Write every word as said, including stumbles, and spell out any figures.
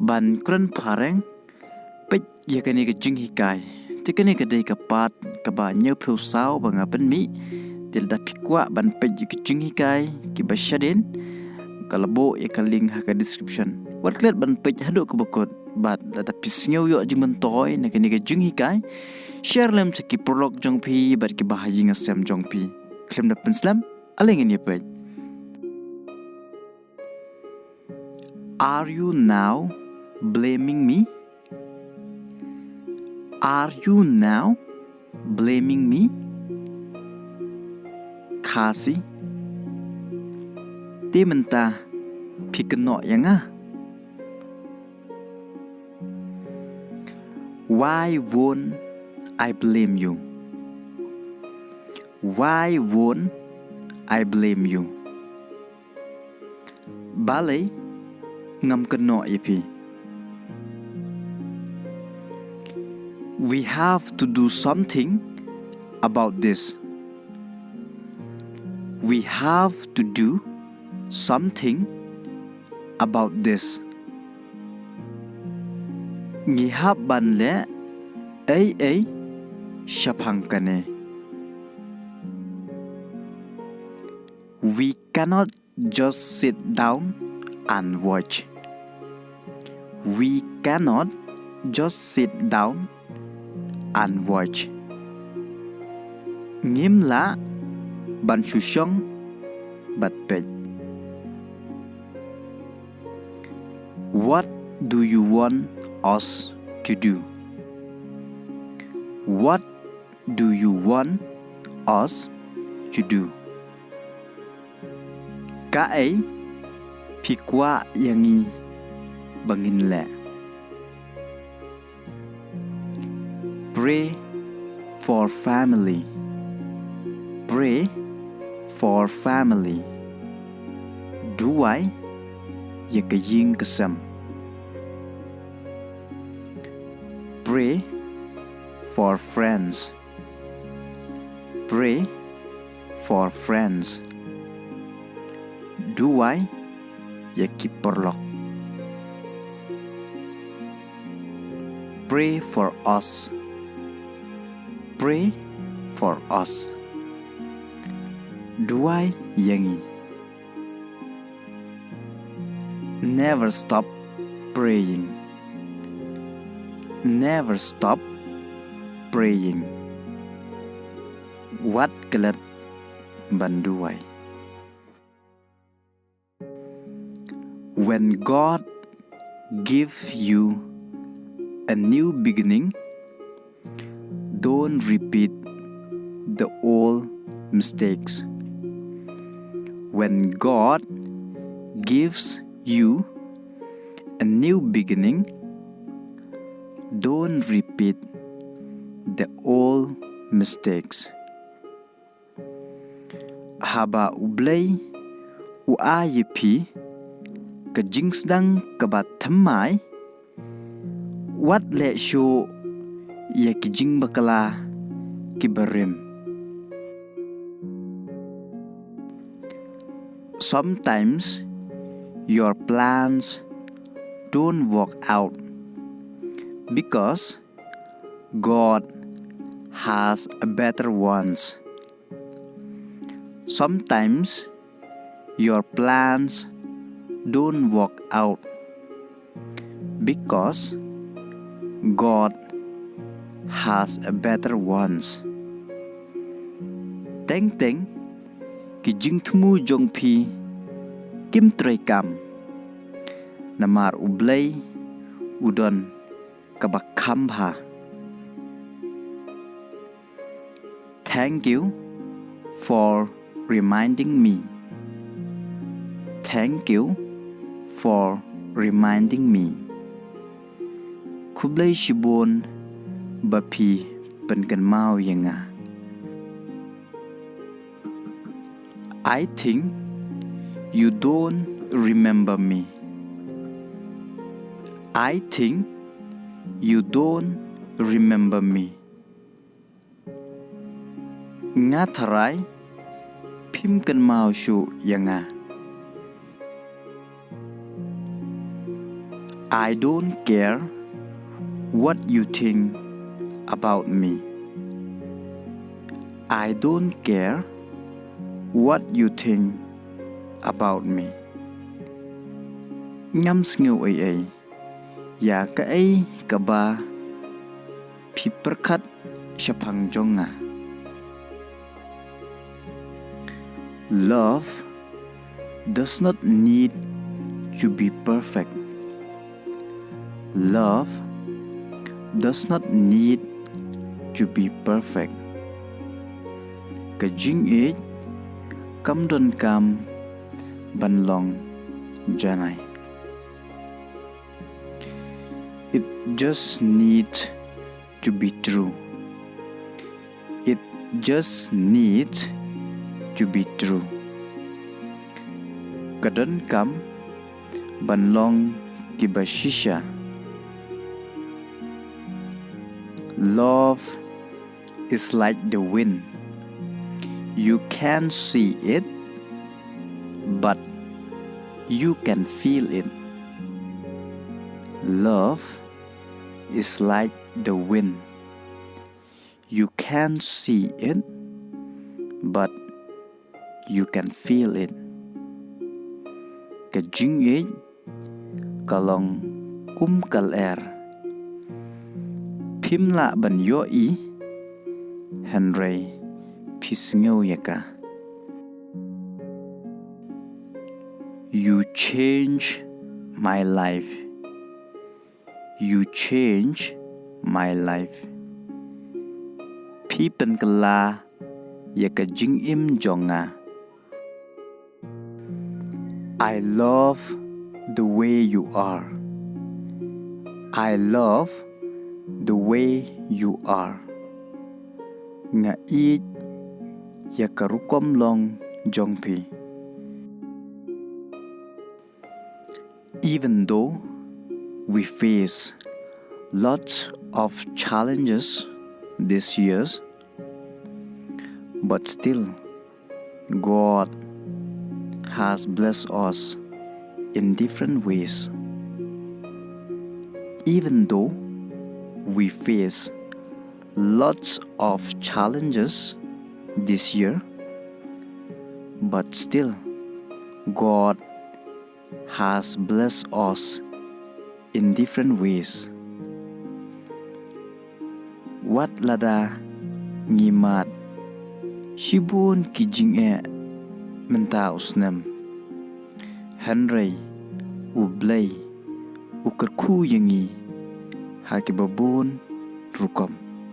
Ban kren phareng, peit ïa kane ka jinghikai. Te kane ka dei ka part kaba hynñiewphew saw ba nga pynmih. Te lada phi kwah ban peit ïa ka jinghikai kiba shadien, nga la buh ïa ka link ha ka description. Wat klet ban peit haduh kaba kut, bad lada phi sngew ïoh jingmyntoi na kane ka jinghikai, share lem sha ki paralok jong phi bad kiba ha ïing ha sem jong phi. Khlem da pynslem, ale ngin ïa peit. Are you now blaming me? Are you now blaming me? Khasi. Te mynta phi kynnoh ïa nga? Why won't I blame you? Why won't I blame you? Balei ngam kynnoh ïa phi? We have to do something about this. We have to do something about this. Ngi hap ban leh ei ei shaphang kane. We cannot just sit down and watch. We cannot just sit down and watch. Ngim lah ban shu shong bad peit. What do you want us to do? What do you want us to do? Kaei phi kwah ïa ngi ba ngin leh? Pray for family. Pray for family. Duwai ïa ka ïing ka sem. Pray for friends. Pray for friends. Duwai ïa ki paralok. Pray for us. Pray for us. Duwai ïa ngi. Never stop praying. Never stop praying. Wat klet ban duwai. When God gives you a new beginning, don't repeat the old mistakes. When God gives you a new beginning, don't repeat the old mistakes. Haba U Blei u ai ïa phi ka jingsdang kaba thymmai, wat leh shuh ïa ki jingbakla kiba rim. Sometimes your plans don't work out because God has a better ones. Sometimes your plans don't work out because God has a better ones. Teng teng ki jingthmu jong phi kim treikam, namar U Blei u don kaba kham bha. Thank you for reminding me. Thank you for reminding me. Khublei shibun ba phi pynkynmaw ïa nga. I think you don't remember me. I think you don't remember me. Nga tharai phim kynmaw shuh ïa nga. I don't care what you think about me. I don't care what you think about me. Ngam sngew ei ei ïa kaei kaba phi pyrkhat shaphang jong nga. Love does not need to be perfect. Love does not need to be perfect. Ka jingïeit kam donkam ban long janai. It just needs to be true. It just needs to be true. Ka donkam ban long kiba shisha. Love is like the wind. You can't see it, but you can feel it. Love is like the wind. You can't see it, but you can feel it. Ka jingïeit ka long kum ka lyer. Phim lah ban ïohi, hynrei phi sngew ïa ka. You change my life. You change my life. Phi pynkylla ïa ka jingim jong nga. I love the way you are. I love the way you are. Nga ïeit ïa ka rukom long jong phi. Even though we face lots of challenges this year, but still, God has blessed us in different ways. Even though we face lots of challenges this year, but still, God has blessed us in different ways. Wat lada ngi mad shibun ki jingeh mynta u snem, hynrei U Blei u kyrkhu ïa ngi ha kiba bun rukom.